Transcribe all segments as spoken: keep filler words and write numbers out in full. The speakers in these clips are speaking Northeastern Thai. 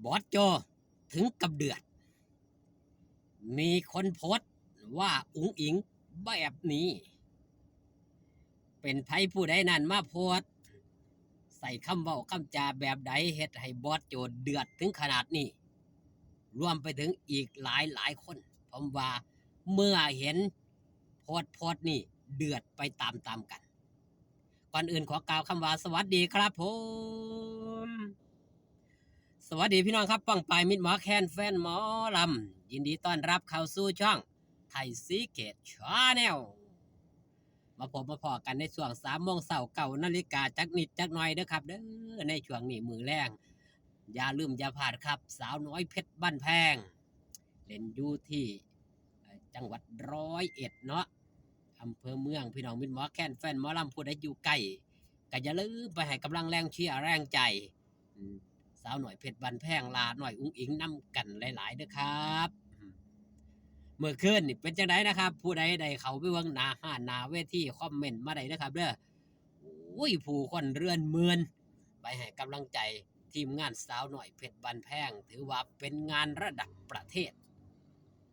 บอสโจถึงกับเดือด มีคนโพสต์ว่าอุ๋งอิ๋งแบบนี้ เป็นไผผู้ใดนั้นมาโพสต์ ใส่คำเว้าคำจาแบบใดเฮ็ดให้บอสโจเดือดถึงขนาดนี้ รวมไปถึงอีกหลายหลายคน ผมว่าเมื่อเห็นโพสต์โพสต์นี่เดือดไปตามๆกัน ก่อนอื่นขอกล่าวคำว่าสวัสดีครับผม สวัสดีพี่น้องครับ ป้องปายมิตรหมอแคนแฟนหมอลำ ยินดีต้อนรับเข้าสู่ช่องไทยซีเกตชาแนล มาพบมาพ้อกันในช่วงสามโมงเช้าเก้านาฬิกาจักนิดจักหน่อยเด้อครับเด้อ ในช่วงนี้มื้อแลง อย่าลืมอย่าพลาดครับ สาวน้อยเพชรบ้านแพง เล่นอยู่ที่ เอ่อ จังหวัดร้อยเอ็ดเนาะ อำเภอเมือง พี่น้องมิตรหมอแคนแฟนหมอลำผู้ใดอยู่ไกล ก็อย่าลืมไปให้กำลังแรงเชียร์แรงใจ อืม สาวน้อยเพชรบ้านแพง หล้าน้อยอุ๋งอิ๋งนำกันหลายๆเด้อครับ อืม เมื่อคืนนี่เป็นจังไดนะครับ ผู้ใดได้เข้าไปเบิ่งหน้าห้านหน้าเวที คอมเมนต์มาได้เด้อครับเด้อ โอ้ย ผู้คนเรือนหมื่น ไปให้กำลังใจทีมงานสาวน้อยเพชรบ้านแพง ถือว่าเป็นงานระดับประเทศ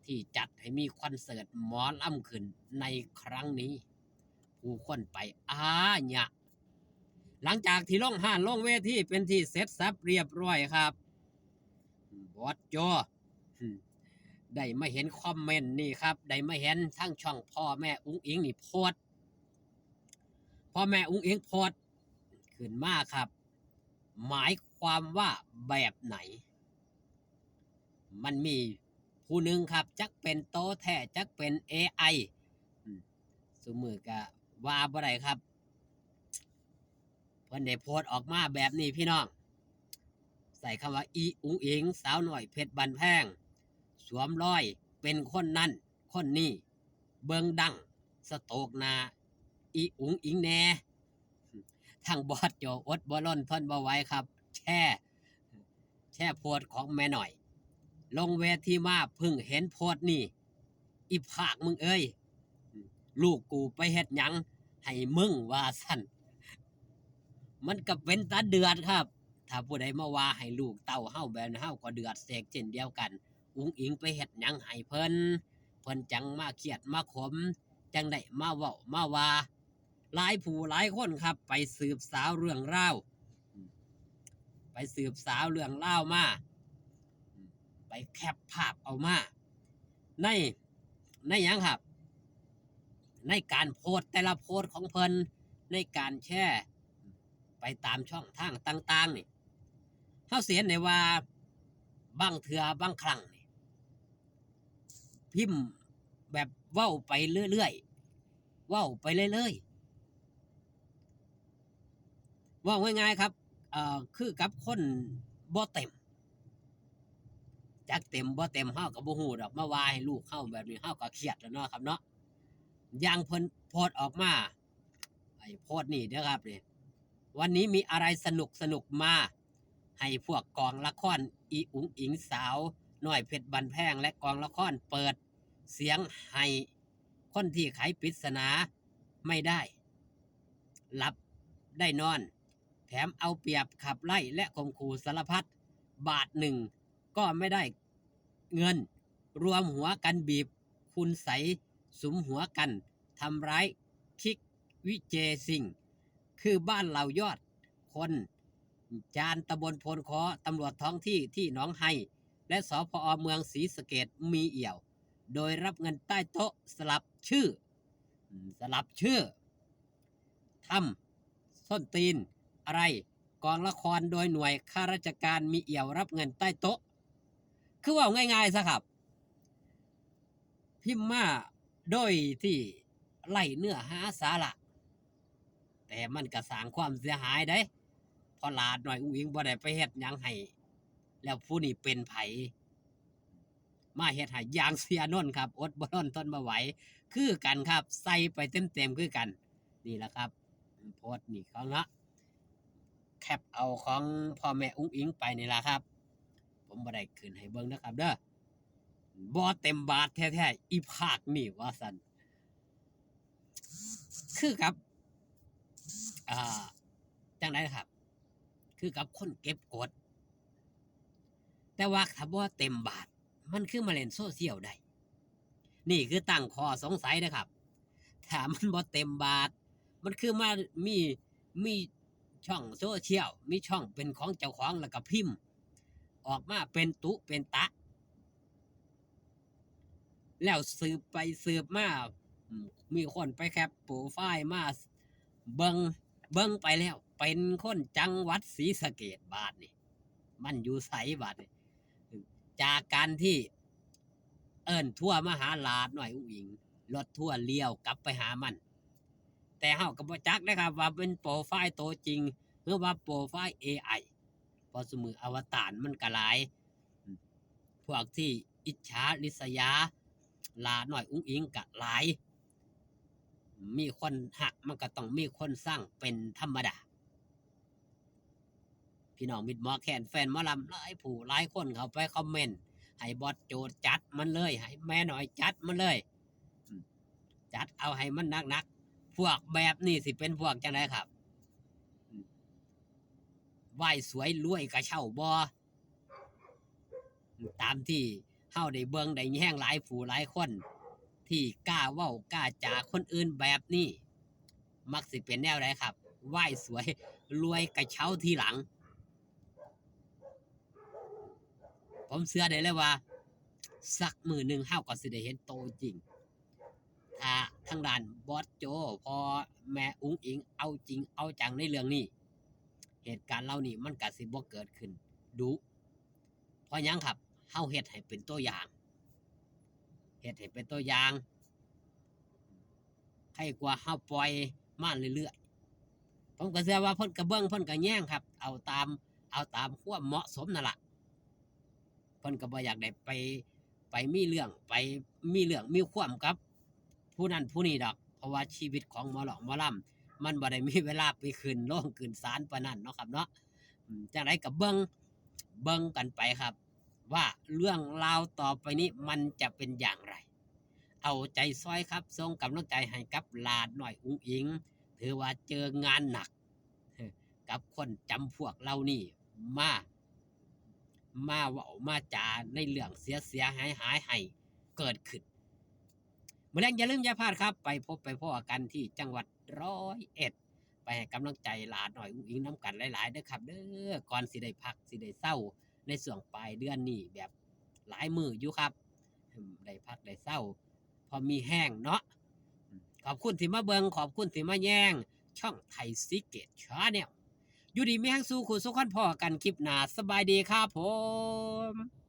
ที่จัดให้มีคอนเสิร์ตหมอลำขึ้นในครั้งนี้ ผู้คนไปอาเยอะ หลังจากที่ลงห้านลงเวทีเป็นที่เสร็จสับเรียบร้อยครับ บอสโจ ได้มาเห็นคอมเมนต์นี่ครับ ได้มาเห็นทั้งช่องพ่อแม่อุ๋งอิ๋งนี่โพสต์ พ่อแม่อุ๋งอิ๋งโพสต์ขึ้นมาครับ หมายความว่าแบบไหน มันมีผู้หนึ่งครับ จักเป็นโตแท้ จักเป็น เอไอ อืม ซุมื้อก็ว่าบ่ได้ครับ เพิ่นได้โพสต์ออกมาแบบนี้พี่น้อง ใส่คำว่าอีอุ๋งอิ๋ง สาวน้อยเพชรบ้านแพง สวมรอยเป็นคนนั้นคนนี้ เบิ่งดังสโตกหน้าอีอุ๋งอิ๋งแหน่ ทางบอสโจอดบ่ลนทนบ่ไหวครับ แชร์ แชร์โพสต์ของแม่น้อย ลงเวทีมาเพิ่งเห็นโพสต์นี่ อีภาคมึงเอ้ย ลูกกูไปเฮ็ดหยังให้มึง ว่าซั่น มันก็เป็นตาเดือดครับ ถ้าผู้ใดมาว่าให้ลูกเต้าเฮาแบบนั้น เฮาก็เดือดเสกเช่นเดียวกัน อุ๋งอิ๋งไปเฮ็ดหยังให้เพิ่น เพิ่นจังมาเครียดมาขม จังได้มาเว้ามาว่า หลายผู้หลายคนครับ ไปสืบสาวเรื่องราว ไปสืบสาวเรื่องราวมา ไปแคปภาพเอามา ใน ในหยังครับ ในการโพสต์แต่ละโพสต์ของเพิ่น ในการแชร์ไปตามช่องทางต่างๆนี่ เฮาสิเห็นได้ว่าบางเทื่อบางครั้งนี่ พิมพ์แบบเว้าไปเรื่อยๆ เว้าไปเรื่อยๆ เว้าง่ายๆครับ เอ่อ คือกับคนบ่เต็ม จักเต็มบ่เต็มเฮาก็บ่ฮู้ดอก มาว่าให้ลูกเฮาแบบนี้ เฮาก็เครียดแล้วเนาะครับเนาะ อย่างเพิ่นโพสต์ออกมา ไอ้โพสต์นี่เด้อครับนี่ วันนี้มีอะไรสนุกสนุกมาให้พวกกองละครอีอุ๋งอิ๋ง สาวน้อยเพชรบ้านแพง และกองละครเปิดเสียงให้คนที่ไขปริศนาไม่ได้ หลับได้นอน แถมเอาเปรียบขับไล่และข่มขู่สารพัด บาทหนึ่งก็ไม่ได้เงิน รวมหัวกันบีบคุณใส สุมหัวกันทำร้ายคิกวิเจซิง คือบ้านเหล่ายอดคน จานตำบลโพนคอ ตำรวจท้องที่ที่หนองไฮ และ สภอ เมืองศรีสะเกษ มีเอี่ยว โดยรับเงินใต้โต๊ะ สลับชื่อ อืม สลับชื่อ ทำส้นตีนอะไร กองละครโดยหน่วยข้าราชการมีเอี่ยวรับเงินใต้โต๊ะ คือเว้าง่ายๆซะครับ พิมพ์มาโดยที่ไร้เนื้อหาสาระ แต่มันก็สร้างความเสียหายเด้ เพราะหล้าน้อยอุ๋งอิ๋งบ่ได้ไปเฮ็ดหยังให้ แล้วผู้นี้เป็นไผ มาเฮ็ดให้อย่างเสียนนท์ครับ อดบ่ทนทนบ่ไหว คือกันครับ ใส่ไปเต็มๆคือกัน นี่แหละครับ โพสต์นี่ของเนาะ แคปเอาของพ่อแม่อุ๋งอิ๋งไปนี่ล่ะครับ ผมบ่ได้ขึ้นให้เบิ่งนะครับเด้อ บ่เต็มบาทแท้ๆ อีภาคนี่ ว่าซั่น คือกับ อ่า จั่งใดครับ คือกับคนเก็บกด แต่ว่าถ้าบ่เต็มบาท มันคือมาเล่นโซเชียลได้ นี่คือตั้งข้อสงสัยนะครับ ถ้ามันบ่เต็มบาท มันคือมามี มีช่องโซเชียล มีช่องเป็นของเจ้าของ แล้วก็พิมพ์ ออกมาเป็นตุเป็นตะ แล้วสืบไปสืบมา อืม มีคนไปแคปโปรไฟล์มา เบิ่ง เบิ่งไปแล้ว เป็นคนจังหวัดศรีสะเกษ บาดนี่ มันอยู่ไสบาดนี่ จากการที่เอิ้นทัวร์มาหาหลาน้อยอุ๋งอิ๋ง รถทัวร์เลี้ยวกลับไปหามัน แต่เฮาก็บ่จักนะครับ ว่าเป็นโปรไฟล์ตัวจริง หรือว่าโปรไฟล์ เอไอ เพราะซุมื้ออวตารมันก็หลาย พวกที่อิจฉาริษยาหลาน้อยอุ๋งอิ๋งก็หลาย มีคนฮักมันก็ต้องมีคนซังเป็นธรรมดา พี่น้องมิตรหมอแคน แฟนหมอลำหลายผู้หลายคนเข้าไปคอมเมนต์ ให้บอสโจจัดมันเลย ให้แม่น้อยจัดมันเลย อืม จัดเอาให้มันหนักๆ พวกแบบนี้สิเป็นพวกจังไดครับ อืม ไหว้สวยรวยกระเช้าบ่ ตามที่เฮาได้เบิ่งได้แยงหลายผู้หลายคน ที่กล้าเว้ากล้าจาคนอื่นแบบนี้ มักสิเป็นแนวใดครับ ไหว้สวยรวยกระเช้าทีหลัง ผมเชื่อได้เลยว่า สักมื้อหนึ่งเฮาก็สิได้เห็นโตจริง ถ้าทางด้านบอสโจ พ่อแม่อุ๋งอิ๋งเอาจริงเอาจังในเรื่องนี้ เหตุการณ์เหล่านี้มันก็สิบ่เกิดขึ้นดุ เพราะหยังครับ เฮาเฮ็ดให้เป็นตัวอย่าง เฮ็ดให้เป็นตัวอย่าง ใครกว่าเฮาปล่อยมาเรื่อยๆ ผมก็เชื่อว่าเพิ่นก็เบิ่ง เพิ่นก็แยงครับ เอาตาม เอาตามความเหมาะสมนั่นล่ะ เพิ่นก็บ่อยากได้ไป ไปมีเรื่อง ไปมีเรื่องมีความกับผู้นั้นผู้นี้ดอก เพราะว่าชีวิตของหมอร้องหมอลำ มันบ่ได้มีเวลาไปขึ้นโรงขึ้นศาลปานนั้นเนาะครับเนาะ อืม จังใดก็เบิ่ง เบิ่งกันไปครับ ว่าเรื่องราวต่อไปนี้มันจะเป็นอย่างไร เอาใจซอยครับ ส่งกำลังใจให้กับหลาน้อยอุ๋งอิ๋ง ถือว่าเจองานหนัก กับคนจำพวกเหล่านี้ มา มาเว้ามาจาในเรื่องเสียเสียหายหายให้เกิดขึ้น มื้อแลงอย่าลืมอย่าพลาดครับ ไปพบไปพ้อกันที่จังหวัดร้อยเอ็ด ไปให้กำลังใจหลาน้อยอุ๋งอิ๋งนำกันหลายๆ เด้อครับเด้อ ก่อนสิได้พักสิได้เซาในช่วงปลายเดือนนี้ แบบหลายมื้ออยู่ครับ อืม ได้พักได้เซา พอมีแฮงเนาะ อืม ขอบคุณที่มาเบิ่ง ขอบคุณที่มาแยง ช่องไทยซีเกตแชนแนล อยู่ดีมีแฮงสู่คู่สู่คน พ้อกันคลิปหน้า สบายดีครับผม